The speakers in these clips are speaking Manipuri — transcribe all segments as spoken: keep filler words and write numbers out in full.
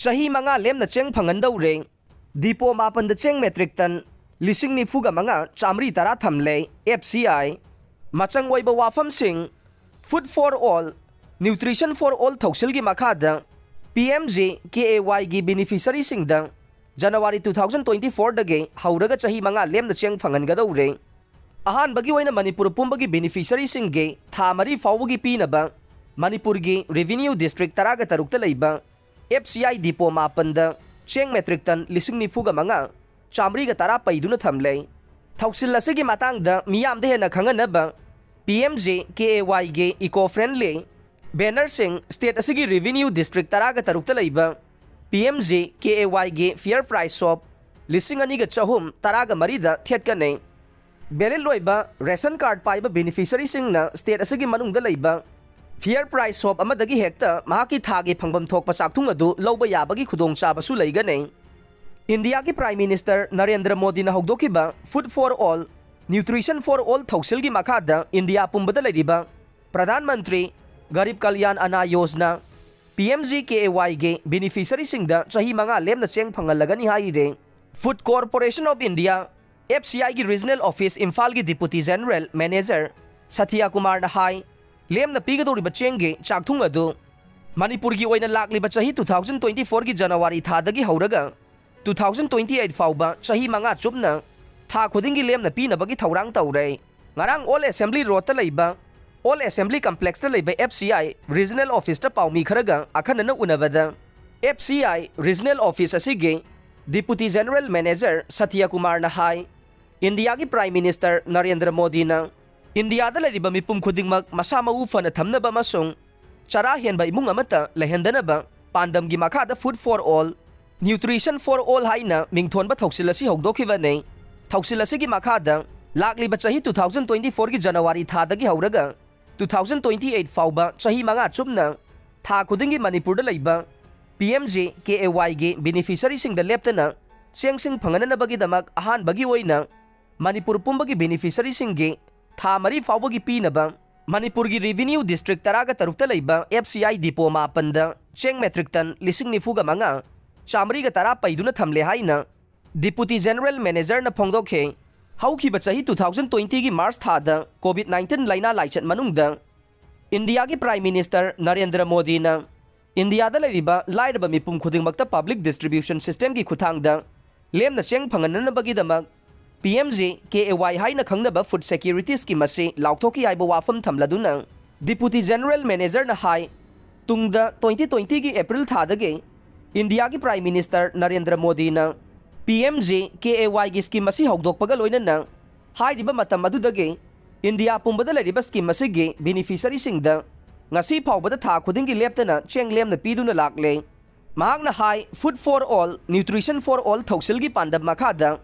ꯆꯍꯤ ꯃꯉꯥ ꯂꯦꯝꯅ ꯆꯦꯡ ꯐꯪꯍꯟꯗꯧꯔꯦ꯫ ꯗꯤꯄꯣ ꯃꯥꯄꯟꯗ ꯆꯦꯡ metric ton ꯂꯤꯁꯤꯡ ꯅꯤꯐꯨꯒ ꯃꯉꯥ ꯆꯥꯃꯔꯤ ꯇꯔꯥ ꯊꯝꯂꯦ꯫ F C I꯫ ꯃꯆꯪ ꯑꯣꯏꯕ ꯋꯥꯐꯝꯁꯤꯡ: Food for All, Nutrition for All ꯊꯧꯁꯤꯜꯒꯤ ꯃꯈꯥꯗ P M G K A Y ꯒꯤ beneficiaryꯁꯤꯡꯗ January two thousand twenty fourꯗꯒꯤ ꯍꯧꯔꯒ ꯆꯍꯤ ꯃꯉꯥ ꯂꯦꯝꯅ ꯆꯦꯡ ꯐꯪꯍꯟꯒꯗꯧꯔꯦ꯫ ꯑꯍꯥꯟꯕꯒꯤ ꯑꯣꯏꯅ ꯃꯅꯤꯄꯨꯔ ꯄꯨꯝꯕꯒꯤ beneficiaryꯁꯤꯡꯒꯤ ꯊꯥ ꯃꯔꯤ ꯐꯥꯎꯕꯒꯤ ꯄꯤꯅꯕ ꯃꯅꯤꯄꯨꯔꯒꯤ revenue district ꯇꯔꯥꯒ ꯇꯔꯨꯛꯇ ꯂꯩꯕ F C I ꯗꯤꯄꯣ ꯃꯥꯄꯟꯗ ꯆꯦꯡ metric ton ꯂꯤꯁꯤꯡ ꯅꯤꯐꯨꯒ ꯃꯉꯥ ꯆꯥꯃꯔꯤꯒ ꯇꯔꯥ ꯄꯩꯗꯨꯅ ꯊꯝꯂꯦ꯫ ꯊꯧꯁꯤꯜ ꯑꯁꯤꯒꯤ ꯃꯇꯥꯡꯗ ꯃꯤꯌꯥꯝꯗ ꯍꯦꯟꯅ ꯈꯪꯍꯟꯅꯕ P M G K A Y ꯒꯤ eco friendly bannerꯁꯤꯡ state ꯑꯁꯤꯒꯤ revenue district ꯇꯔꯥꯒ ꯇꯔꯨꯛꯇ ꯂꯩꯕ P M G K A Y ꯒꯤ fair price shop ꯂꯤꯁꯤꯡ ꯑꯅꯤꯒ ꯆꯍꯨꯝ ꯇꯔꯥꯒ ꯃꯔꯤꯗ ꯊꯦꯠꯀꯅꯤ꯫ Valid ꯑꯣꯏꯕ ration card ꯄꯥꯏꯕ beneficiaryꯁꯤꯡꯅ state ꯑꯁꯤꯒꯤ ꯃꯅꯨꯡꯗ ꯂꯩꯕ fair price shop ꯑꯃꯗꯒꯤ ꯍꯦꯛꯇ ꯃꯍꯥꯛꯀꯤ ꯊꯥꯒꯤ ꯐꯪꯐꯝ ꯊꯣꯛꯄ ꯆꯥꯛꯊꯨꯡ ꯑꯗꯨ ꯂꯧꯕ ꯌꯥꯕꯒꯤ ꯈꯨꯗꯣꯡꯆꯥꯕꯁꯨ ꯂꯩꯒꯅꯤ꯫ ꯏꯟꯗꯤꯌꯥꯒꯤ Prime Minister ꯅꯔꯦꯟꯗ꯭ꯔ ꯃꯣꯗꯤꯅ ꯍꯧꯗꯣꯛꯈꯤꯕ Food for All, Nutrition for All ꯊꯧꯁꯤꯜꯒꯤ ꯃꯈꯥꯗ ꯏꯟꯗꯤꯌꯥ ꯄꯨꯝꯕꯗ ꯂꯩꯔꯤꯕ Pradhan Mantri Garib Kalyan ꯑꯟꯅ Yojana, P M G K A Y ꯒꯤ beneficiaryꯁꯤꯡꯗ ꯆꯍꯤ ꯃꯉꯥ ꯂꯦꯝꯅ ꯆꯦꯡ ꯐꯪꯍꯜꯂꯒꯅꯤ ꯍꯥꯏꯔꯦ꯫ Food Corporation of India, F C I ꯒꯤ regional office ꯏꯝꯐꯥꯜꯒꯤ deputy general manager ꯁꯊꯤꯌꯥ ꯀꯨꯃꯥꯔꯅ ꯍꯥꯏ, ꯂꯦꯝꯅ ꯄꯤꯒꯗꯧꯔꯤꯕ ꯆꯦꯡꯒꯤ ꯆꯥꯛꯊꯨꯡ ꯑꯗꯨ ꯃꯅꯤꯄꯨꯔꯒꯤ ꯑꯣꯏꯅ ꯂꯥꯛꯂꯤꯕ ꯆꯍꯤ two thousand twenty fourꯒꯤ January ꯊꯥꯗꯒꯤ ꯍꯧꯔꯒ two thousand twenty eight ꯐꯥꯎꯕ ꯆꯍꯤ ꯃꯉꯥ ꯆꯨꯞꯅ ꯊꯥ ꯈꯨꯗꯤꯡꯒꯤ ꯂꯦꯝꯅ ꯄꯤꯅꯕꯒꯤ ꯊꯧꯔꯥꯡ ꯇꯧꯔꯦ꯫ ꯉꯔꯥꯡ Old Assembly Roadꯇ ꯂꯩꯕ Old Assembly Complexꯇ ꯂꯩꯕ F C I regional officeꯇ ꯄꯥꯎꯃꯤ ꯈꯔꯒ ꯑꯈꯟꯅꯅ ꯎꯅꯕꯗ F C I regional office ꯑꯁꯤꯒꯤ deputy general manager ꯁꯇꯤꯌꯥ ꯀꯨꯃꯥꯔꯅ ꯍꯥꯏ, ꯏꯟꯗꯤꯌꯥꯒꯤ Prime Minister ꯅꯔꯦꯟꯗ꯭ꯔ ꯃꯣꯗꯤꯅ ꯏꯟꯗꯤꯌꯥꯗ ꯂꯩꯔꯤꯕ ꯃꯤꯄꯨꯝ ꯈꯨꯗꯤꯡꯃꯛ ꯃꯁꯥ ꯃꯎ ꯐꯅ ꯊꯝꯅꯕ ꯑꯃꯁꯨꯡ ꯆꯔꯥ ꯍꯦꯟꯕ ꯏꯃꯨꯡ ꯑꯃꯠꯇ ꯂꯩꯍꯟꯗꯅꯕ ꯄꯥꯟꯗꯝꯒꯤ ꯃꯈꯥꯗ Food for All, Nutrition for All ꯍꯥꯏꯅ ꯃꯤꯡꯊꯣꯟꯕ ꯊꯧꯁꯤꯜ ꯑꯁꯤ ꯍꯧꯗꯣꯛꯈꯤꯕꯅꯤ꯫ ꯊꯧꯁꯤꯜ ꯑꯁꯤꯒꯤ ꯃꯈꯥꯗ ꯂꯥꯛꯂꯤꯕ ꯆꯍꯤ two thousand twenty fourꯒꯤ January ꯊꯥꯗꯒꯤ ꯍꯧꯔꯒ two thousand twenty eight ꯐꯥꯎꯕ ꯆꯍꯤ ꯃꯉꯥ ꯆꯨꯞꯅ ꯊꯥ ꯈꯨꯗꯤꯡꯒꯤ ꯃꯅꯤꯄꯨꯔꯗ ꯂꯩꯕ P M G K A Yꯒꯤ beneficiaryꯁꯤꯡꯗ ꯂꯦꯞꯇꯅ ꯆꯦꯡꯁꯤꯡ ꯐꯪꯍꯟꯅꯅꯕꯒꯤꯗꯃꯛ ꯑꯍꯥꯟꯕꯒꯤ ꯑꯣꯏꯅ ꯃꯅꯤꯄꯨꯔ ꯄꯨꯝꯕꯒꯤ beneficiaryꯁꯤꯡꯒꯤ ꯊꯥ ꯃꯔꯤ ꯐꯥꯎꯕꯒꯤ ꯄꯤꯅꯕ ꯃꯅꯤꯄꯨꯔꯒꯤ revenue district ꯇꯔꯥꯒ ꯇꯔꯨꯛꯇ ꯂꯩꯕ F C I depot ꯃꯥꯄꯟꯗ ꯆꯦꯡ metric ton ꯂꯤꯁꯤꯡ ꯅꯤꯐꯨꯒ ꯃꯉꯥ ꯆꯥꯃꯔꯤꯒ ꯇꯔꯥ ꯄꯩꯗꯨꯅ ꯊꯝꯂꯦ ꯍꯥꯏꯅ Deputy General Managerꯅ ꯐꯣꯡꯗꯣꯛꯈꯤ꯫ ꯍꯧꯈꯤꯕ ꯆꯍꯤ two thousand twentyꯒꯤ March ꯊꯥꯗ COVID nineteen ꯂꯥꯏꯅꯥ ꯂꯥꯏꯆꯠ ꯃꯅꯨꯡꯗ ꯏꯟꯗꯤꯌꯥꯒꯤ Prime Minister ꯅꯔꯦꯟꯗ꯭ꯔ ꯃꯣꯗꯤꯅ ꯏꯟꯗꯤꯌꯥꯗ ꯂꯩꯔꯤꯕ ꯂꯥꯏꯔꯕ ꯃꯤꯄꯨꯝ ꯈꯨꯗꯤꯡꯃꯛꯇ public distribution systemꯒꯤ ꯈꯨꯠꯊꯥꯡꯗ ꯂꯦꯝꯅ ꯆꯦꯡ ꯐꯪꯍꯟꯅꯅꯕꯒꯤꯗꯃꯛ P M G K A Y ꯍꯥꯏꯅ ꯈꯪꯅꯕ food security scheme ꯑꯁꯤ ꯂꯥꯎꯊꯣꯛꯈꯤ ꯍꯥꯏꯕ ꯋꯥꯐꯝ ꯊꯝꯂꯗꯨꯅ Deputy General Managerꯅ ꯍꯥꯏ, ꯇꯨꯡꯗ twenty twentyꯒꯤ April ꯊꯥꯗꯒꯤ ꯏꯟꯗꯤꯌꯥꯒꯤ Prime Minister ꯅꯔꯦꯟꯗ꯭ꯔ ꯃꯣꯗꯤꯅ P M G K A Yꯒꯤ scheme ꯑꯁꯤ ꯍꯧꯗꯣꯛꯄꯒ ꯂꯣꯏꯅꯅ ꯍꯥꯏꯔꯤꯕ ꯃꯇꯝ ꯑꯗꯨꯗꯒꯤ ꯏꯟꯗꯤꯌꯥ ꯄꯨꯝꯕꯗ ꯂꯩꯔꯤꯕ scheme ꯑꯁꯤꯒꯤ beneficiaryꯁꯤꯡꯗ ꯉꯁꯤ ꯐꯥꯎꯕꯗ ꯊꯥ ꯈꯨꯗꯤꯡꯒꯤ ꯂꯦꯞꯇꯅ ꯆꯦꯡ ꯂꯦꯝꯅ ꯄꯤꯗꯨꯅ ꯂꯥꯛꯂꯦ꯫ ꯃꯍꯥꯛꯅ ꯍꯥꯏ, Food for All, Nutrition for All ꯊꯧꯁꯤꯜꯒꯤ ꯄꯥꯟꯗꯝ ꯃꯈꯥꯗ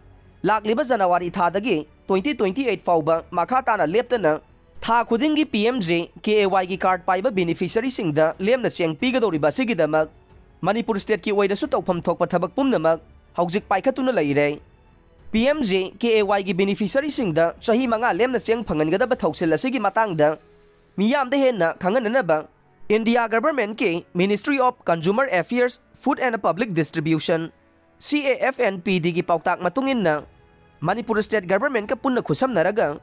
ꯂꯥꯛꯂꯤꯕ January ꯊꯥꯗꯒꯤ twenty twenty eight ꯐꯥꯎꯕ ꯃꯈꯥ ꯇꯥꯅ ꯂꯦꯞꯇꯅ ꯊꯥ ꯈꯨꯗꯤꯡꯒꯤ P M G K A Yꯒꯤ card ꯄꯥꯏꯕ beneficiaryꯁꯤꯡꯗ ꯂꯦꯝꯅ ꯆꯦꯡ ꯄꯤꯒꯗꯧꯔꯤꯕ ꯑꯁꯤꯒꯤꯗꯃꯛ ꯃꯅꯤꯄꯨꯔ stateꯀꯤ ꯑꯣꯏꯅꯁꯨ ꯇꯧꯐꯝ ꯊꯣꯛꯄ ꯊꯕꯛ ꯄꯨꯝꯅꯃꯛ ꯍꯧꯖꯤꯛ ꯄꯥꯏꯈꯠꯇꯨꯅ ꯂꯩꯔꯦ꯫ P M G K A Yꯒꯤ beneficiaryꯁꯤꯡꯗ ꯆꯍꯤ ꯃꯉꯥ ꯂꯦꯝꯅ ꯆꯦꯡ ꯐꯪꯍꯟꯒꯗꯕ ꯊꯧꯁꯤꯜ ꯑꯁꯤꯒꯤ ꯃꯇꯥꯡꯗ ꯃꯤꯌꯥꯝꯗ ꯍꯦꯟꯅ ꯈꯪꯍꯟꯅꯅꯕ India Governmentꯀꯤ Ministry of Consumer Affairs, Food and Public Distribution, C A F N P Dꯒꯤ ꯄꯥꯎꯇꯥꯛ ꯃꯇꯨꯡ ꯏꯟꯅ ꯃꯅꯤꯄꯨꯔ state governmentꯀ ꯄꯨꯟꯅ ꯈꯨꯠꯁꯝꯅꯔꯒ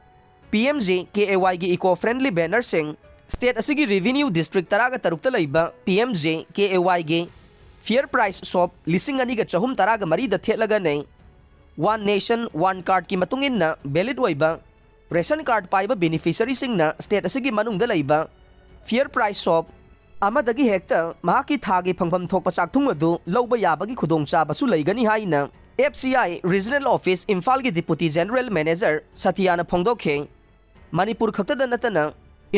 P M G K A Yꯒꯤ eco friendly bannerꯁꯤꯡ state ꯑꯁꯤꯒꯤ revenue district ꯇꯔꯥꯒ ꯇꯔꯨꯛꯇ ꯂꯩꯕ P M G K A Yꯒꯤ fair price shop ꯂꯤꯁꯤꯡ ꯑꯅꯤꯒ ꯆꯍꯨꯝ ꯇꯔꯥꯒ ꯃꯔꯤꯗ ꯊꯦꯠꯂꯒꯅꯤ꯫ One Nation One Cardꯀꯤ ꯃꯇꯨꯡ ꯏꯟꯅ valid ꯑꯣꯏꯕ ration card ꯄꯥꯏꯕ beneficiaryꯁꯤꯡꯅ state ꯑꯁꯤꯒꯤ ꯃꯅꯨꯡꯗ ꯂꯩꯕ fair price shop ꯑꯃꯗꯒꯤ ꯍꯦꯛꯇ ꯃꯍꯥꯛꯀꯤ ꯊꯥꯒꯤ ꯐꯪꯐꯝ ꯊꯣꯛꯄ ꯆꯥꯛꯊꯨꯡ ꯑꯗꯨ ꯂꯧꯕ ꯌꯥꯕꯒꯤ ꯈꯨꯗꯣꯡꯆꯥꯕꯁꯨ ꯂꯩꯒꯅꯤ ꯍꯥꯏꯅ F C I Regional Office ꯏꯝꯐꯥꯜꯒꯤ Deputy General Manager ꯁꯇꯤꯌꯥꯅ ꯐꯣꯡꯗꯣꯛꯈꯤ꯫ ꯃꯅꯤꯄꯨꯔ ꯈꯛꯇꯗ ꯅꯠꯇꯅ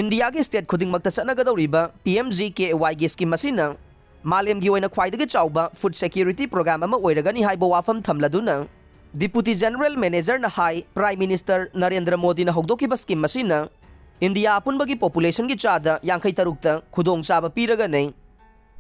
ꯏꯟꯗꯤꯌꯥꯒꯤ state ꯈꯨꯗꯤꯡꯃꯛꯇ ꯆꯠꯅꯒꯗꯧꯔꯤꯕ P M G K A Yꯒꯤ scheme ꯑꯁꯤꯅ ꯃꯥꯂꯦꯝꯒꯤ ꯑꯣꯏꯅ ꯈ꯭ꯋꯥꯏꯗꯒꯤ ꯆꯥꯎꯕ food security program ꯑꯃ ꯑꯣꯏꯔꯒꯅꯤ ꯍꯥꯏꯕ ꯋꯥꯐꯝ ꯊꯝꯂꯗꯨꯅ Deputy General Managerꯅ ꯍꯥꯏ, Prime Minister ꯅꯔꯦꯟꯗ꯭ꯔ ꯃꯣꯗꯤꯅ ꯍꯧꯗꯣꯛꯈꯤꯕ scheme ꯑꯁꯤꯅ ꯏꯟꯗꯤꯌꯥ ꯑꯄꯨꯟꯕꯒꯤ populationꯒꯤ ꯆꯥꯗ ꯌꯥꯡꯈꯩ ꯇꯔꯨꯛꯇ ꯈꯨꯗꯣꯡꯆꯥꯕ ꯄꯤꯔꯒꯅꯤ꯫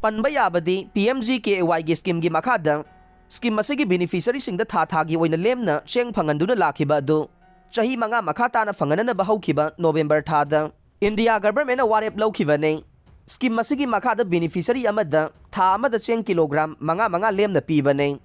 ꯄꯟꯕ ꯌꯥꯕꯗꯤ P M G K A Yꯒꯤ schemeꯒꯤ ꯃꯈꯥꯗ scheme ꯑꯁꯤꯒꯤ beneficiaryꯁꯤꯡꯗ ꯊꯥ ꯊꯥꯒꯤ ꯑꯣꯏꯅ ꯂꯦꯝꯅ ꯆꯦꯡ ꯐꯪꯍꯟꯗꯨꯅ ꯂꯥꯛꯈꯤꯕ ꯑꯗꯨ ꯆꯍꯤ ꯃꯉꯥ ꯃꯈꯥ ꯇꯥꯅ ꯐꯪꯍꯟꯅꯅꯕ ꯍꯧꯈꯤꯕ November ꯊꯥꯗ ꯏꯟꯗꯤꯌꯥ ꯒꯚꯔꯟꯃꯦꯟꯠꯅ ꯋꯥꯔꯦꯞ ꯂꯧꯈꯤꯕꯅꯤ꯫ ꯁ꯭ꯀꯤꯝ ꯑꯁꯤꯒꯤ ꯃꯈꯥꯗ ꯕꯦꯅꯤꯐꯤꯁꯔꯤ ꯑꯃꯗ ꯊꯥ ꯑꯃꯗ ꯆꯦꯡ ꯀꯤꯂꯣꯒ꯭ꯔꯥꯝ ꯃꯉꯥ ꯃꯉꯥ ꯂꯦꯝꯅ ꯄꯤꯕꯅꯤ꯫